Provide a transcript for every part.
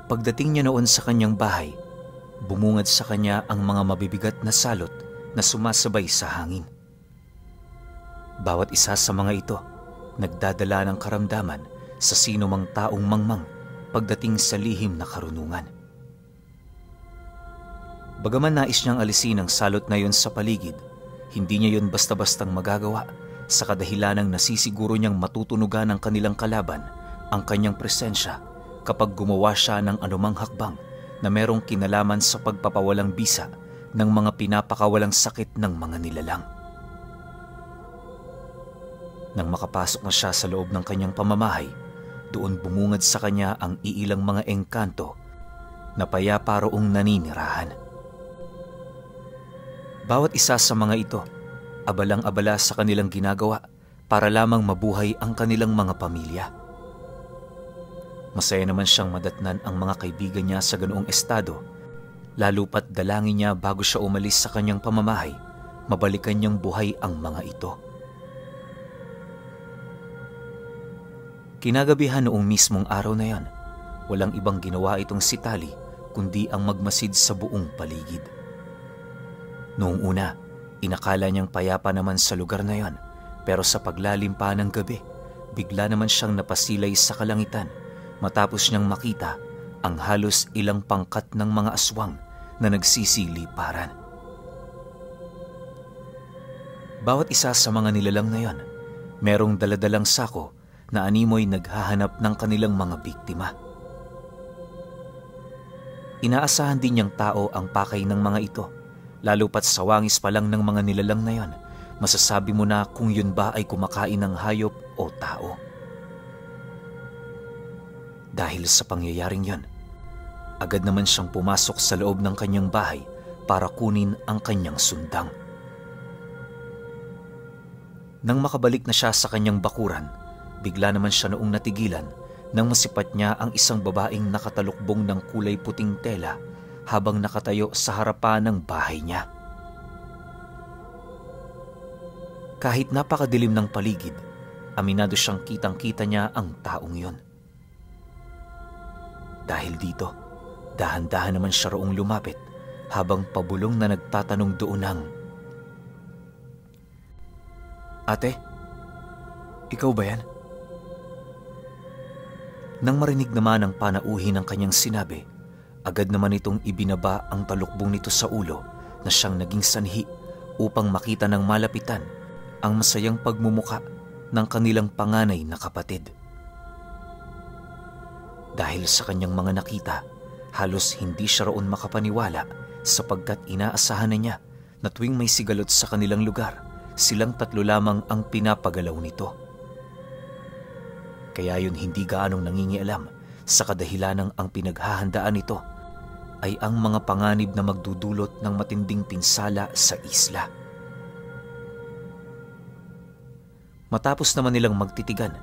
Pagdating niya noon sa kanyang bahay, bumungad sa kanya ang mga mabibigat na salot na sumasabay sa hangin. Bawat isa sa mga ito, nagdadala ng karamdaman sa sino mang taong mangmang pagdating sa lihim na karunungan. Bagaman nais niyang alisin ang salot na yon sa paligid, hindi niya yon basta-bastang magagawa sa kadahilanang nasisiguro niyang matutunugan ng kanilang kalaban ang kanyang presensya kapag gumawa siya ng anumang hakbang na merong kinalaman sa pagpapawalang bisa ng mga pinapakawalang sakit ng mga nilalang. Nang makapasok na siya sa loob ng kanyang pamamahay, doon bumungad sa kanya ang iilang mga engkanto na payapa roong naninirahan. Bawat isa sa mga ito, abalang-abala sa kanilang ginagawa para lamang mabuhay ang kanilang mga pamilya. Masaya naman siyang madatnan ang mga kaibigan niya sa ganoong estado, lalo pat dalangin niya bago siya umalis sa kanyang pamamahay, mabalikan niyang buhay ang mga ito. Kinagabihan noong mismong araw na yan, walang ibang ginawa itong si Tali kundi ang magmasid sa buong paligid. Noong una, inakala niyang payapa naman sa lugar na yon, pero sa paglalim pa ng gabi, bigla naman siyang napasilay sa kalangitan matapos niyang makita ang halos ilang pangkat ng mga aswang na nagsisiliparan. Bawat isa sa mga nilalang na yon, merong daladalang sako na animoy naghahanap ng kanilang mga biktima. Inaasahan din niyang tao ang pakay ng mga ito, lalo pat sa wangis pa lang ng mga nilalang na yon, masasabi mo na kung yun ba ay kumakain ng hayop o tao. Dahil sa pangyayaring yon, agad naman siyang pumasok sa loob ng kanyang bahay para kunin ang kanyang sundang. Nang makabalik na siya sa kanyang bakuran, bigla naman siya noong natigilan nang masipat niya ang isang babaeng nakatalukbong ng kulay puting tela habang nakatayo sa harapan ng bahay niya. Kahit napakadilim ng paligid, aminado siyang kitang-kita niya ang taong yon. Dahil dito, dahan-dahan naman siya roong lumapit habang pabulong na nagtatanong doon ng, "Ate, ikaw ba yan?" Nang marinig naman ang panauhin ng kanyang sinabi, agad naman itong ibinaba ang talukbong nito sa ulo na siyang naging sanhi upang makita ng malapitan ang masayang pagmumuka ng kanilang panganay na kapatid. Dahil sa kanyang mga nakita, halos hindi siya roon makapaniwala sapagkat inaasahan na niya na tuwing may sigalot sa kanilang lugar, silang tatlo lamang ang pinapagalaw nito. Kaya yun hindi gaanong nangingialam sa kadahilanang ang pinaghahandaan nito ay ang mga panganib na magdudulot ng matinding pinsala sa isla. Matapos naman nilang magtitigan,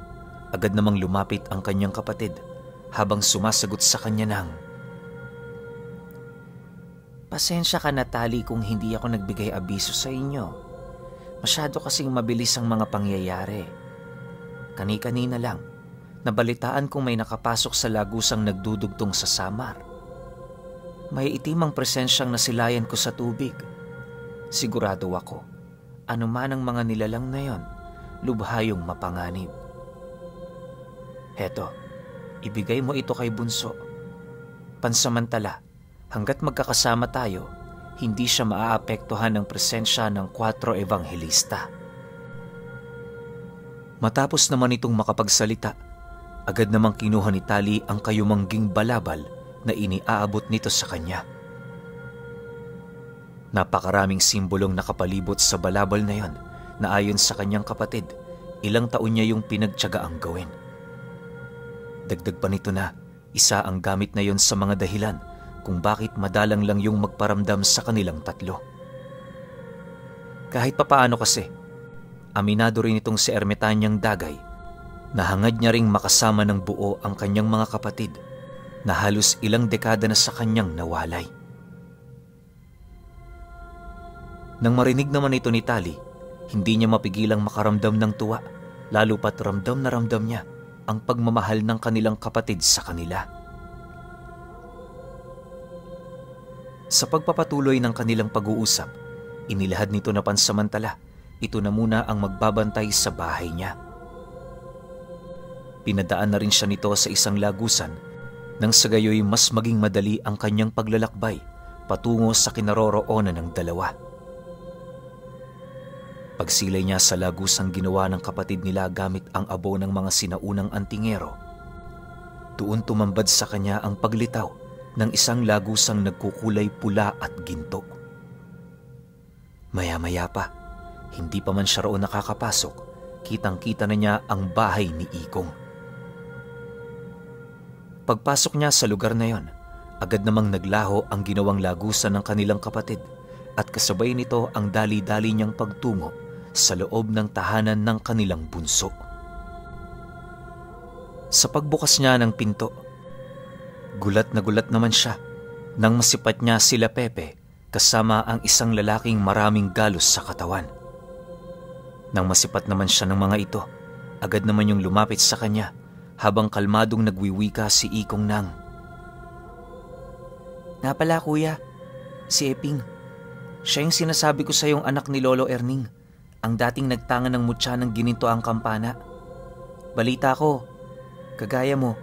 agad namang lumapit ang kanyang kapatid habang sumasagot sa kanya ng, "Pasensya ka na, Tali, kung hindi ako nagbigay abiso sa inyo. Masyado kasing mabilis ang mga pangyayari. Kani-kanina lang, nabalitaan kong may nakapasok sa lagusang nagdudugtong sa samar. May itimang presensyang nasilayan ko sa tubig. Sigurado ako, anuman ang mga nilalang na yon, lubha yung mapanganib. Heto, ibigay mo ito kay Bunso. Pansamantala, hanggat magkakasama tayo, hindi siya maaapektuhan ng presensya ng 4 ebanghelista." Matapos naman itong makapagsalita, agad namang kinuha ni Tali ang kayumangging balabal na iniaabot nito sa kanya. Napakaraming simbolong nakapalibot sa balabal na yon na ayon sa kanyang kapatid, ilang taon niya yung pinagtiyagaang gawin. Dagdag pa nito na isa ang gamit na yon sa mga dahilan kung bakit madalang lang yung magparamdam sa kanilang tatlo. Kahit papaano kasi, aminado rin itong si Ermitanyang Dagay na hangad niya ring makasama ng buo ang kanyang mga kapatid na halos ilang dekada na sa kanyang nawalay. Nang marinig naman ito ni Tali, hindi niya mapigilang makaramdam ng tuwa, lalo pat ramdam na ramdam niya ang pagmamahal ng kanilang kapatid sa kanila. Sa pagpapatuloy ng kanilang pag-uusap, inilahad nito na pansamantala, ito na muna ang magbabantay sa bahay niya. Pinadaan na rin siya nito sa isang lagusan nang sa gayoy mas maging madali ang kanyang paglalakbay patungo sa kinaroroonan ng dalawa. Pagsilay niya sa lagusang ginawa ng kapatid nila gamit ang abo ng mga sinaunang antingero, doon tumambad sa kanya ang paglitaw ng isang lagusang nagkukulay pula at ginto. Maya-maya pa, hindi pa man siya roon nakakapasok, kitang-kita na niya ang bahay ni Ikong. Pagpasok niya sa lugar na yon, agad namang naglaho ang ginawang lagusan ng kanilang kapatid at kasabay nito ang dali-dali niyang pagtungo sa loob ng tahanan ng kanilang bunso. Sa pagbukas niya ng pinto, gulat na gulat naman siya nang masipat niya sila Pepe kasama ang isang lalaking maraming galos sa katawan. Nang masipat naman siya ng mga ito, agad naman yung lumapit sa kanya habang kalmadong nagwiwika si Ikong nang, "Nga pala kuya, si Eping. Siya yung sinasabi ko sa yung anak ni Lolo Erning, ang dating nagtangan ng mutya ng gininto ang kampana. Balita ko, kagaya mo,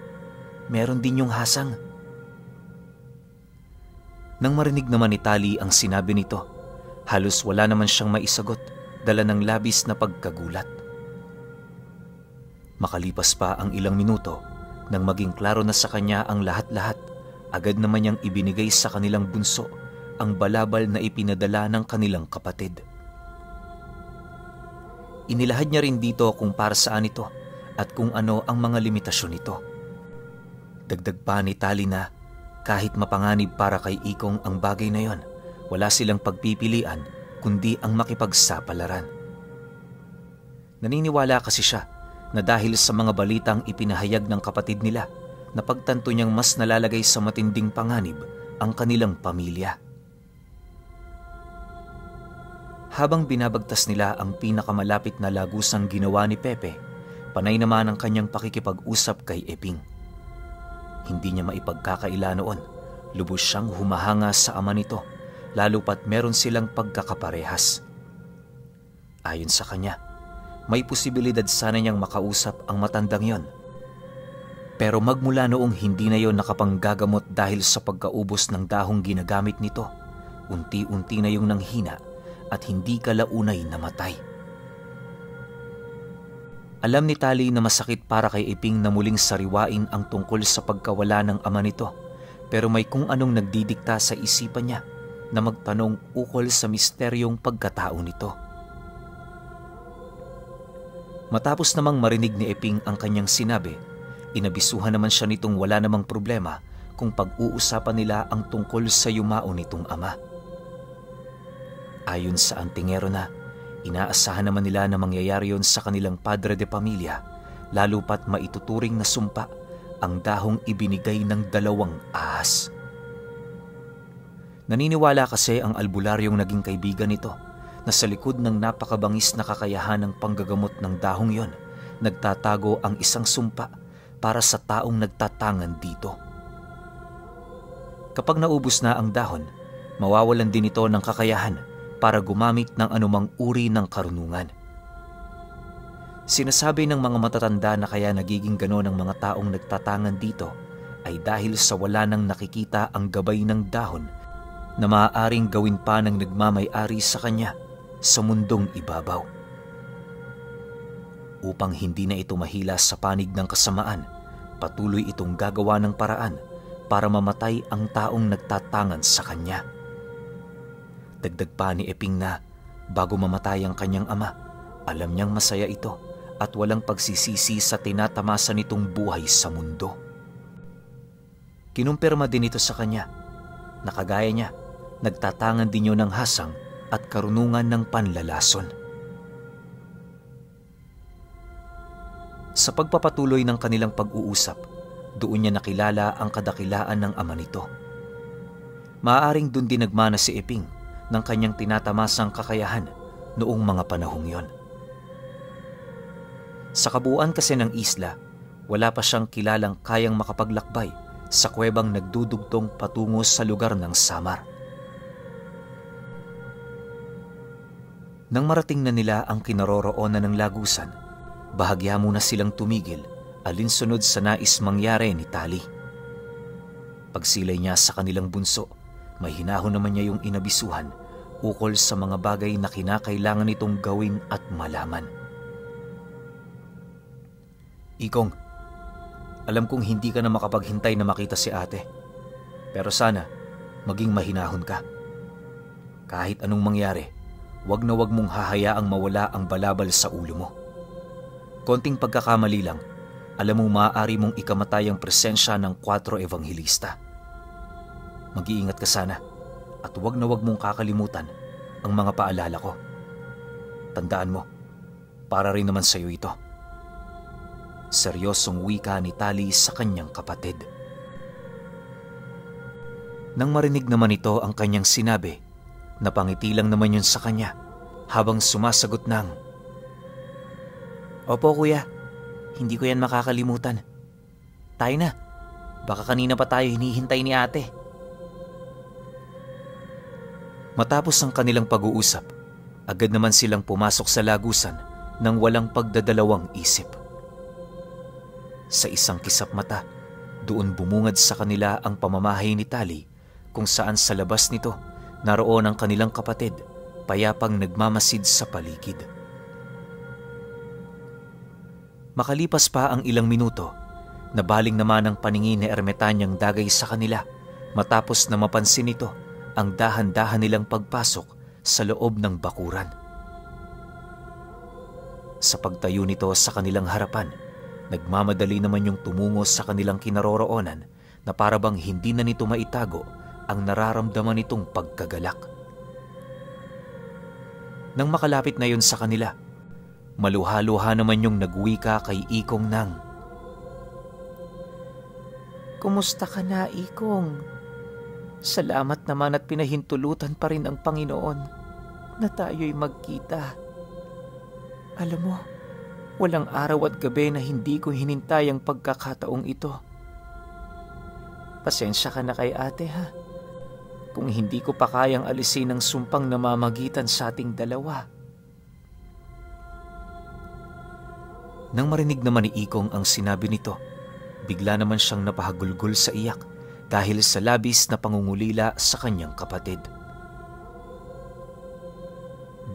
meron din yung hasang." Nang marinig naman ni Tali ang sinabi nito, halos wala naman siyang maisagot, dala ng labis na pagkagulat. Makalipas pa ang ilang minuto, nang maging klaro na sa kanya ang lahat-lahat, agad naman niyang ibinigay sa kanilang bunso ang balabal na ipinadala ng kanilang kapatid. Inilahad niya rin dito kung para saan ito at kung ano ang mga limitasyon nito. Dagdag pa ni Tali na kahit mapanganib para kay Ikong ang bagay na yon, wala silang pagpipilian kundi ang makipagsapalaran. Naniniwala kasi siya na dahil sa mga balitang ipinahayag ng kapatid nila, napagtanto niyang mas nalalagay sa matinding panganib ang kanilang pamilya. Habang binabagtas nila ang pinakamalapit na lagusang ginawa ni Pepe, panay naman ang kanyang pakikipag-usap kay Eping. Hindi niya maipagkakaila noon, lubos siyang humahanga sa ama nito, lalo pat meron silang pagkakaparehas. Ayon sa kanya, may posibilidad sana niyang makausap ang matandang yon. Pero magmula noong hindi na yon nakapanggagamot dahil sa pagkaubos ng dahong ginagamit nito, unti-unti na yung nanghina at hindi kalaunay namatay. Alam ni Tali na masakit para kay Eping na muling sariwain ang tungkol sa pagkawala ng ama nito, pero may kung anong nagdidikta sa isipan niya na magtanong ukol sa misteryong pagkatao nito. Matapos namang marinig ni Eping ang kanyang sinabi, inabisuhan naman siya nitong wala namang problema kung pag-uusapan nila ang tungkol sa yumao nitong ama. Ayon sa antingero na, inaasahan naman nila na mangyayari yon sa kanilang padre de pamilya, lalo pat maituturing na sumpa ang dahong ibinigay ng 2 ahas. Naniniwala kasi ang albularyong naging kaibigan nito na sa likod ng napakabangis na kakayahan ng panggagamot ng dahong yon, nagtatago ang isang sumpa para sa taong nagtatangan dito. Kapag naubos na ang dahon, mawawalan din ito ng kakayahan para gumamit ng anumang uri ng karunungan. Sinasabi ng mga matatanda na kaya nagiging gano'n ang mga taong nagtatangan dito ay dahil sa wala nang nakikita ang gabay ng dahon na maaaring gawin pa ng nagmamay-ari sa kanya sa mundong ibabaw. Upang hindi na ito mahila sa panig ng kasamaan, patuloy itong gagawa ng paraan para mamatay ang taong nagtatangan sa kanya. Dagdag pa ni Eping na bago mamatay ang kanyang ama, alam niyang masaya ito at walang pagsisisi sa tinatamasa nitong buhay sa mundo. Kinumpirma din ito sa kanya na kagaya niya, nagtatangan din yun ng hasang at karunungan ng panlalason. Sa pagpapatuloy ng kanilang pag-uusap, doon niya nakilala ang kadakilaan ng ama nito. Maaaring doon din nagmana si Eping ng kanyang tinatamasang kakayahan noong mga panahong yon. Sa kabuuan kasi ng isla, wala pa siyang kilalang kayang makapaglakbay sa kuwebang nagdudugtong patungo sa lugar ng Samar. Nang marating na nila ang kinaroroonan ng lagusan, bahagya muna silang tumigil alinsunod sa nais mangyari ni Tali. Pagsilay niya sa kanilang bunso, may hinahon naman niya yung inabisuhan ukol sa mga bagay na kinakailangan nitong gawin at malaman. Ikong, alam kong hindi ka na makapaghintay na makita si ate. Pero sana, maging mahinahon ka. Kahit anong mangyari, wag na wag mong hahayaang mawala ang balabal sa ulo mo. Konting pagkakamali lang, alam mong maaari mong ikamatay ang presensya ng 4 ebanghelista. Mag-iingat ka sana at wag na wag mong kakalimutan ang mga paalala ko. Tandaan mo, para rin naman sa iyo ito. Seryosong wika ni Tali sa kanyang kapatid. Nang marinig naman ito ang kanyang sinabi, napangiti lang naman yun sa kanya habang sumasagot ng, "Opo kuya, hindi ko yan makakalimutan. Tayo na, baka kanina pa tayo hinihintay ni ate." Matapos ang kanilang pag-uusap, agad naman silang pumasok sa lagusan nang walang pagdadalawang isip. Sa isang kisap mata, doon bumungad sa kanila ang pamamahay ni Tali kung saan sa labas nito naroon ang kanilang kapatid, payapang nagmamasid sa paligid. Makalipas pa ang ilang minuto, nabaling naman ang paningin ni Ermetanyang dagay sa kanila matapos na mapansin nito ang dahan-dahan nilang pagpasok sa loob ng bakuran. Sa pagtayo nito sa kanilang harapan, nagmamadali naman yung tumungo sa kanilang kinaroroonan na parabang hindi na nito maitago ang nararamdaman nitong pagkagalak. Nang makalapit na yun sa kanila, maluha-luha naman yung nagwika kay Ikong ng, "Kumusta ka na, Ikong? Salamat naman at pinahintulutan pa rin ang Panginoon na tayo'y magkita. Alam mo, walang araw at gabi na hindi ko hinintay ang pagkakataong ito. Pasensya ka na kay ate ha, kung hindi ko pa kayang alisin ang sumpang namamagitan sa ating dalawa." Nang marinig naman ni Ikong ang sinabi nito, bigla naman siyang napahagulgol sa iyak dahil sa labis na pangungulila sa kanyang kapatid.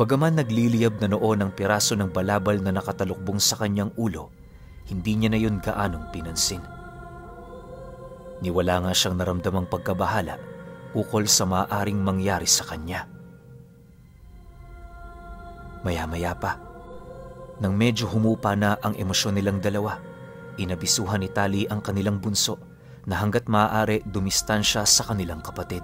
Bagaman nagliliyab na noon ang piraso ng balabal na nakatalukbong sa kanyang ulo, hindi niya na yun gaanong pinansin. Niwala nga siyang naramdamang pagkabahala ukol sa maaaring mangyari sa kanya. Maya-maya pa, nang medyo humupa na ang emosyon nilang dalawa, inabisuhan ni Tali ang kanilang bunso na hanggat maaari dumistansya sa kanilang kapatid.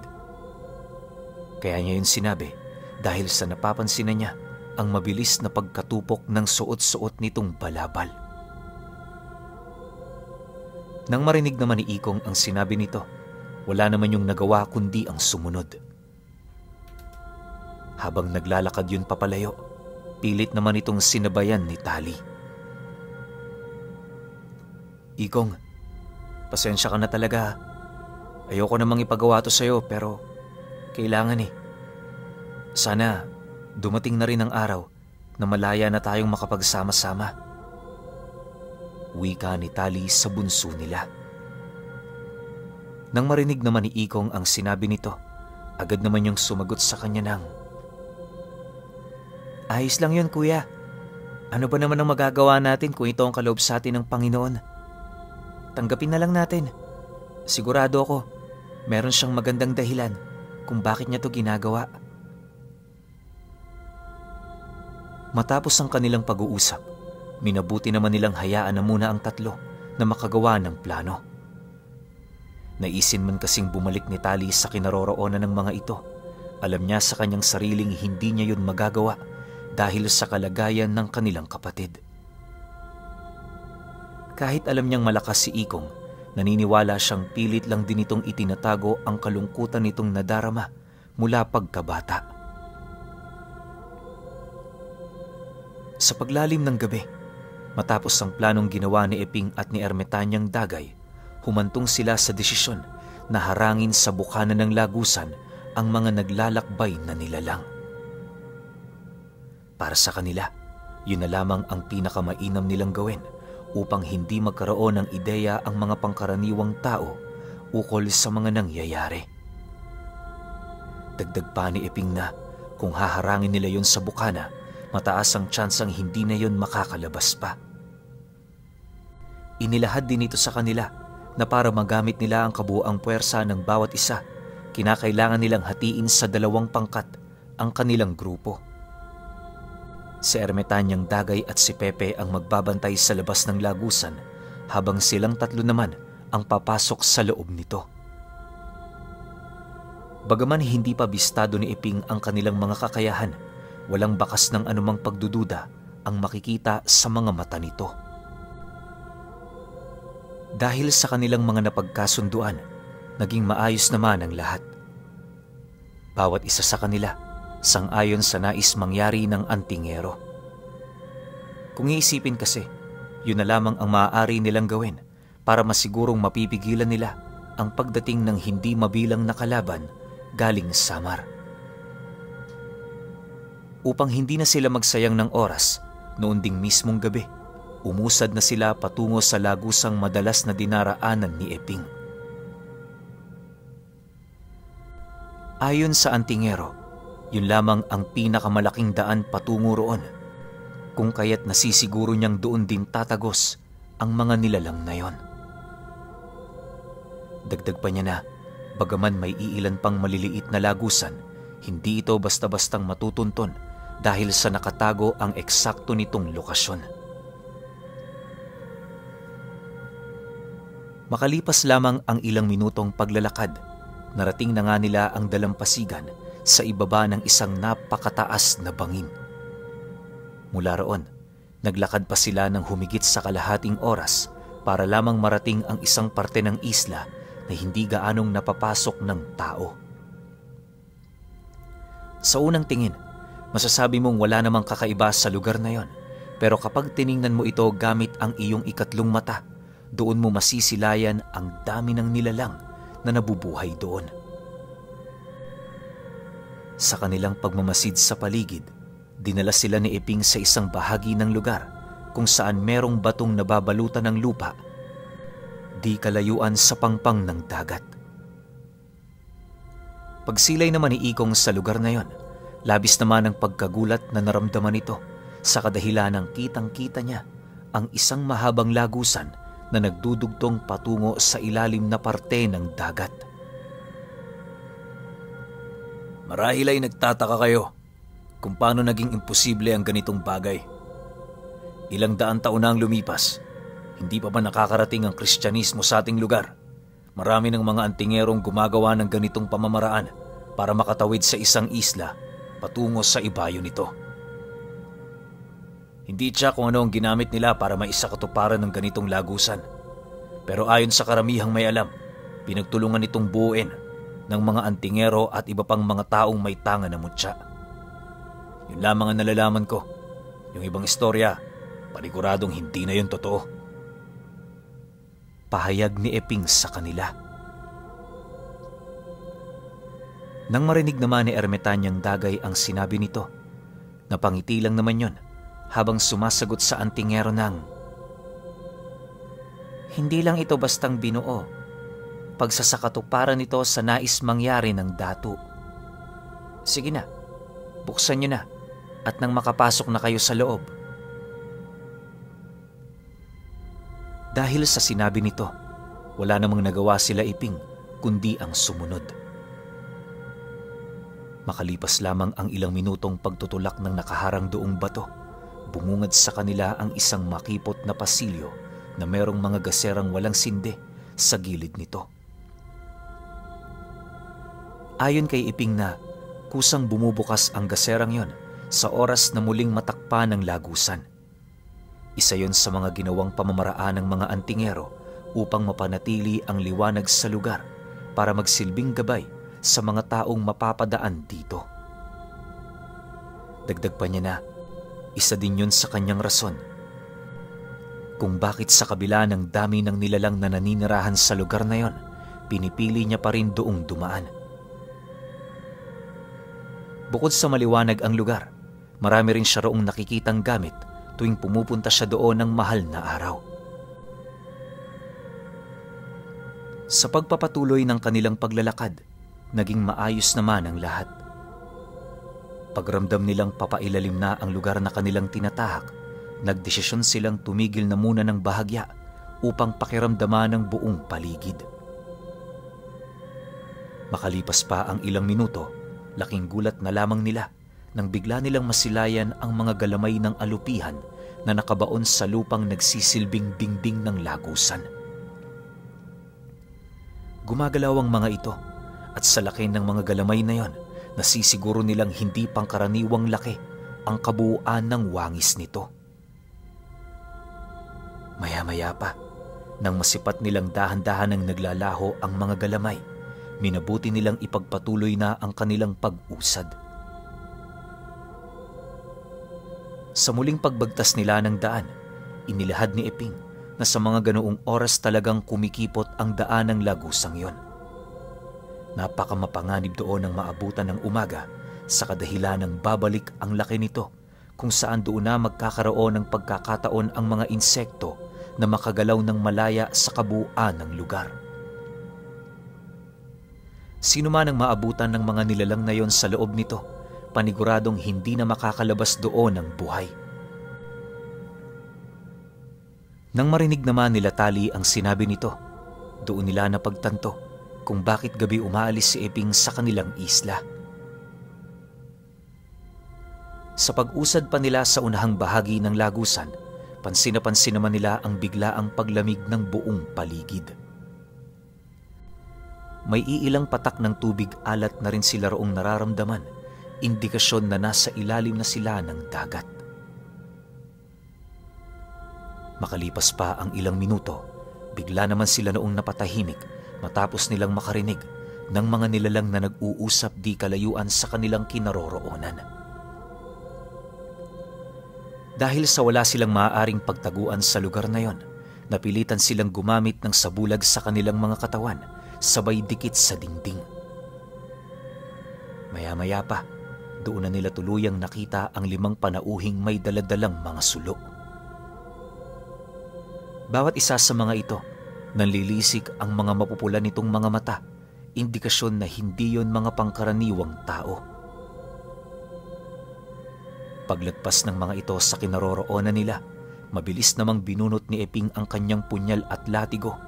Kaya niya yun sinabi dahil sa napapansin na niya ang mabilis na pagkatupok ng suot-suot nitong balabal. Nang marinig naman ni Ikong ang sinabi nito, wala naman yung nagawa kundi ang sumunod. Habang naglalakad yun papalayo, pilit naman itong sinabayan ni Tali. "Ikong, pasensya ka na talaga. Ayoko namang ipagawa to sa'yo pero kailangan eh. Sana dumating na rin ang araw na malaya na tayong makapagsama-sama." Wika ni Tali sa bunso nila. Nang marinig naman ni Ikong ang sinabi nito, agad naman yung sumagot sa kanya ng, "Ayos lang yun kuya. Ano ba naman ang magagawa natin kung ito ang kaloob sa atin ng Panginoon? Tanggapin na lang natin. Sigurado ako, meron siyang magandang dahilan kung bakit niya to ginagawa." Matapos ang kanilang pag-uusap, minabuti naman nilang hayaan na muna ang tatlo na makagawa ng plano. Naisin man kasing bumalik ni Tali sa kinaroroonan ng mga ito, alam niya sa kanyang sariling hindi niya yun magagawa dahil sa kalagayan ng kanilang kapatid. Kahit alam niyang malakas si Ikong, naniniwala siyang pilit lang din itong itinatago ang kalungkutan nitong nadarama mula pagkabata. Sa paglalim ng gabi, matapos ang planong ginawa ni Eping at ni Ermetanyang Dagay, humantong sila sa desisyon na harangin sa bukana ng lagusan ang mga naglalakbay na nilalang. Para sa kanila, yun na lamang ang pinakamainam nilang gawin upang hindi magkaroon ng ideya ang mga pangkaraniwang tao ukol sa mga nangyayari. Dagdag pa ni Eping na kung haharangin nila yun sa bukana, mataas ang tsansang hindi na yun makakalabas pa. Inilahad din ito sa kanila na para magamit nila ang kabuuang puwersa ng bawat isa, kinakailangan nilang hatiin sa 2 pangkat ang kanilang grupo. Si Ermitanyang Dagay at si Pepe ang magbabantay sa labas ng lagusan habang silang 3 naman ang papasok sa loob nito. Bagaman hindi pa bistado ni Iping ang kanilang mga kakayahan, walang bakas ng anumang pagdududa ang makikita sa mga mata nito. Dahil sa kanilang mga napagkasunduan, naging maayos naman ang lahat. Bawat isa sa kanila sang-ayon sa nais mangyari ng antingero. Kung iisipin kasi, yun na lamang ang maaari nilang gawin para masigurong mapipigilan nila ang pagdating ng hindi mabilang na kalaban galing Samar. Upang hindi na sila magsayang ng oras, noon ding mismong gabi, umusad na sila patungo sa lagusang madalas na dinaraanan ni Eping. Ayon sa antingero, yun lamang ang pinakamalaking daan patungo roon, kung kaya't nasisiguro niyang doon din tatagos ang mga nilalang na yon. Dagdag pa niya na, bagaman may iilan pang maliliit na lagusan, hindi ito basta-bastang matutunton dahil sa nakatago ang eksakto nitong lokasyon. Makalipas lamang ang ilang minutong paglalakad, narating na nga nila ang dalampasigan sa ibaba ng isang napakataas na bangin. Mula roon, naglakad pa sila ng humigit sa kalahating oras para lamang marating ang isang parte ng isla na hindi gaanong napapasok ng tao. Sa unang tingin, masasabi mong wala namang kakaiba sa lugar na yon, pero kapag tiningnan mo ito gamit ang iyong ikatlong mata, doon mo masisilayan ang dami ng nilalang na nabubuhay doon. Sa kanilang pagmamasid sa paligid, dinala sila ni Eping sa isang bahagi ng lugar kung saan merong batong nababalutan ng lupa, di kalayuan sa pangpang ng dagat. Pagsilay naman ni Ikong sa lugar na yon, labis naman ang pagkagulat na naramdaman nito sa kadahilan ng kitang-kita niya ang isang mahabang lagusan na nagdudugtong patungo sa ilalim na parte ng dagat. Marahil ay nagtataka kayo kung paano naging imposible ang ganitong bagay. Ilang daan taon na ang lumipas, hindi pa ba nakakarating ang Kristyanismo sa ating lugar? Marami ng mga antingerong gumagawa ng ganitong pamamaraan para makatawid sa isang isla patungo sa ibayo nito. Hindi tiyak kung ano ang ginamit nila para maisakatuparan ng ganitong lagusan. Pero ayon sa karamihang may alam, pinagtulungan itong buuin ng mga antingero at iba pang mga taong may tanga na mutya. Yun lamang ang nalalaman ko. Yung ibang istorya, paniguradong hindi na yun totoo. Pahayag ni Eping sa kanila. Nang marinig naman ni Ermitanyang Dagay ang sinabi nito, napangiti lang naman yon habang sumasagot sa antingero ng, hindi lang ito bastang binuo, pagsasakatuparan nito sa nais mangyari ng datu. Sige na, buksan nyo na at nang makapasok na kayo sa loob. Dahil sa sinabi nito, wala namang nagawa sila Iping kundi ang sumunod. Makalipas lamang ang ilang minutong pagtutulak ng nakaharang doong bato, bumungad sa kanila ang isang makipot na pasilyo na merong mga gaserang walang sinde sa gilid nito. Ayon kay Iping na kusang bumubukas ang gaserang yon sa oras na muling matakpan ng lagusan. Isa yon sa mga ginawang pamamaraan ng mga antingero upang mapanatili ang liwanag sa lugar para magsilbing gabay sa mga taong mapapadaan dito. Dagdag pa niya na, isa din yun sa kanyang rason kung bakit sa kabila ng dami ng nilalang na naninirahan sa lugar na yon, pinipili niya pa rin doong dumaan. Bukod sa maliwanag ang lugar, Marami rin siya roong nakikitang gamit tuwing pumupunta siya doon ng mahal na araw. Sa pagpapatuloy ng kanilang paglalakad, naging maayos naman ang lahat. Pagramdam nilang papailalim na ang lugar na kanilang tinatahak, nagdesisyon silang tumigil na muna ng bahagya upang pakiramdaman ang buong paligid. Makalipas pa ang ilang minuto, laking gulat na lamang nila nang bigla nilang masilayan ang mga galamay ng alupihan na nakabaon sa lupang nagsisilbing dingding ng lagusan. Gumagalaw ang mga ito at sa laki ng mga galamay na yon, nasisiguro nilang hindi pangkaraniwang laki ang kabuuan ng wangis nito. Maya-maya pa, nang masipat nilang dahan-dahan ang naglalaho ang mga galamay, minabuti nilang ipagpatuloy na ang kanilang pag-usad. Sa muling pagbagtas nila ng daan, inilahad ni Eping na sa mga ganoong oras talagang kumikipot ang daan ng lagusang yon. Napakamapanganib doon ang maabutan ng umaga sa kadahilan ng babalik ang laki nito kung saan doon na magkakaroon ng pagkakataon ang mga insekto na makagalaw ng malaya sa kabuuan ng lugar. Sino man ang maabutan ng mga nilalang na yon sa loob nito, paniguradong hindi na makakalabas doon ng buhay. Nang marinig naman nila Tali ang sinabi nito, doon nila napagtanto kung bakit gabi umaalis si Eping sa kanilang isla. Sa pag-usad pa nila sa unahang bahagi ng lagusan, pansin na pansin naman nila ang biglaang paglamig ng buong paligid. May iilang patak ng tubig alat na rin sila roong nararamdaman, indikasyon na nasa ilalim na sila ng dagat. Makalipas pa ang ilang minuto, bigla naman sila noong napatahimik matapos nilang makarinig ng mga nilalang na nag-uusap di kalayuan sa kanilang kinaroroonan. Dahil sa wala silang maaaring pagtaguan sa lugar na yon, napilitan silang gumamit ng sabulag sa kanilang mga katawan, sabay dikit sa dingding. Maya-maya pa, doon na nila tuluyang nakita ang 5 panauhing may daladalang mga sulo. Bawat isa sa mga ito, nanlilisik ang mga mapupula nitong mga mata, indikasyon na hindi yon mga pangkaraniwang tao. Paglagpas ng mga ito sa kinaroroonan nila, mabilis namang binunot ni Eping ang kanyang punyal at latigo,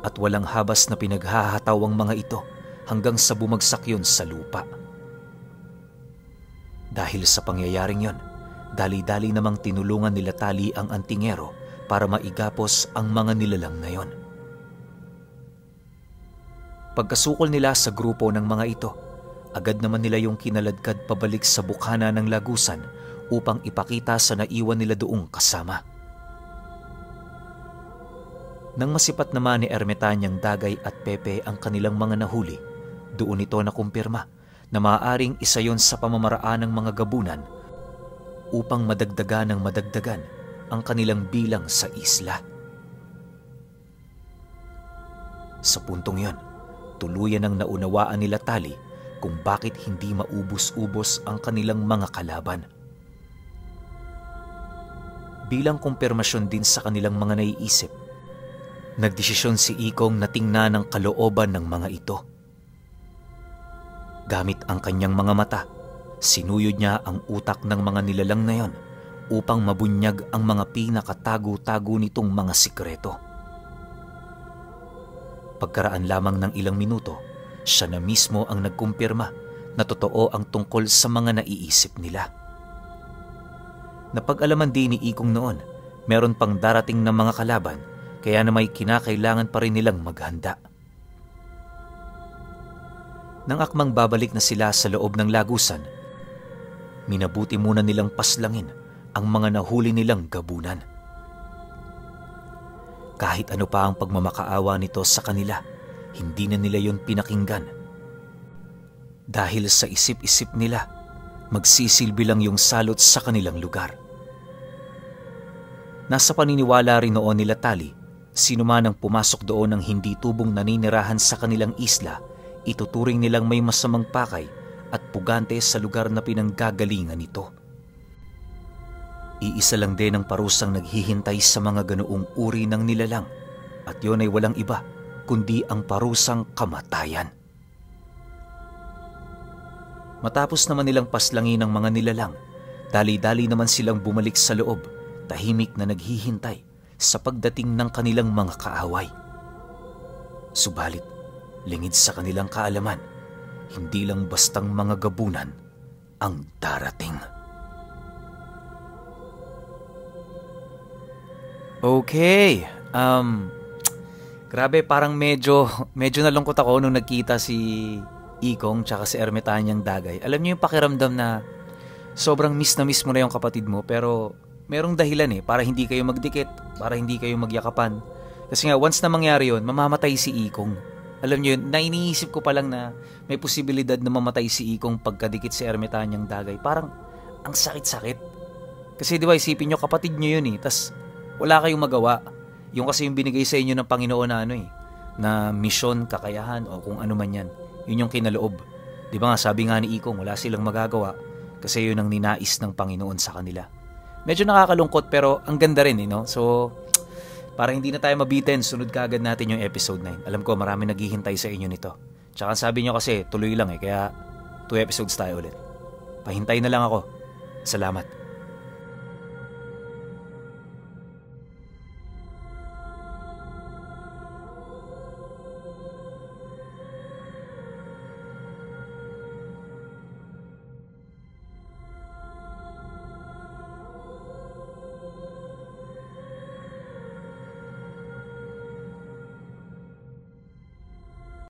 at walang habas na pinaghahataw ang mga ito hanggang sa bumagsak yon sa lupa. Dahil sa pangyayaring yon, dali-dali namang tinulungan nila Tali ang antingero para maigapos ang mga nilalang na yon. Pagkasukol nila sa grupo ng mga ito, agad naman nila yung kinaladkad pabalik sa bukana ng lagusan upang ipakita sa naiwan nila doong kasama. Nang masipat naman ni Ermitanyang Dagay at Pepe ang kanilang mga nahuli, doon ito nakumpirma na maaaring isa yon sa pamamaraan ng mga gabunan upang madagdagan ng madagdagan ang kanilang bilang sa isla. Sa puntong yon, tuluyan ang naunawaan nila Tali kung bakit hindi maubos-ubos ang kanilang mga kalaban. Bilang kumpirmasyon din sa kanilang mga naiisip, nagdesisyon si Ikong na tingnan ang kalooban ng mga ito. Gamit ang kanyang mga mata, sinuyod niya ang utak ng mga nilalang na yon upang mabunyag ang mga pinakatago-tago nitong mga sikreto. Pagkaraan lamang ng ilang minuto, siya na mismo ang nagkumpirma na totoo ang tungkol sa mga naiisip nila. Napag-alaman din ni Ikong noon, meron pang darating na mga kalaban, kaya na may kinakailangan pa rin nilang maghanda. Nang akmang babalik na sila sa loob ng lagusan, minabuti muna nilang paslangin ang mga nahuli nilang gabunan. Kahit ano pa ang pagmamakaawa nito sa kanila, hindi na nila yon pinakinggan. Dahil sa isip-isip nila, magsisilbi lang yung salot sa kanilang lugar. Nasa paniniwala rin noon nila Tali, sino man ang pumasok doon ng hindi tubong naninirahan sa kanilang isla, ituturing nilang may masamang pakay at pugante sa lugar na pinanggagalingan nito. Iisa lang din ang parusang naghihintay sa mga ganoong uri ng nilalang at yun ay walang iba kundi ang parusang kamatayan. Matapos naman nilang paslangin ang mga nilalang, dali-dali naman silang bumalik sa loob, tahimik na naghihintay sa pagdating ng kanilang mga kaaway. Subalit, lingid sa kanilang kaalaman, hindi lang bastang mga gabunan ang darating. Okay, grabe parang medyo nalungkot ako nung nagkita si Ikong tsaka si Ermitanyang Dagay. Alam niyo yung pakiramdam na sobrang miss na miss mo na yung kapatid mo pero merong dahilan para hindi kayo magdikit, para hindi kayo magyakapan. Kasi nga once na mangyari yun, mamamatay si Ikong. Alam niyo yun, iniisip ko pa lang na may posibilidad na mamatay si Ikong pagkadikit si Ermitanyang Dagay. Parang ang sakit-sakit. Kasi di ba isipin niyo kapatid niyo yun tas wala kayong magawa. Yung kasi yung binigay sa inyo ng Panginoon na na misyon, kakayahan o kung ano man yan. Yun yung kinaloob. Di ba nga sabi nga ni Ikong, wala silang magagawa kasi yun ang ninais ng Panginoon sa kanila. Medyo nakakalungkot pero ang ganda rin So, para hindi na tayo mabitin, sunod kaagad natin yung episode 9. Alam ko marami naghihintay sa inyo nito. Tsaka sabi nyo kasi tuloy lang kaya 2 episodes tayo ulit. Pahintay na lang ako. Salamat.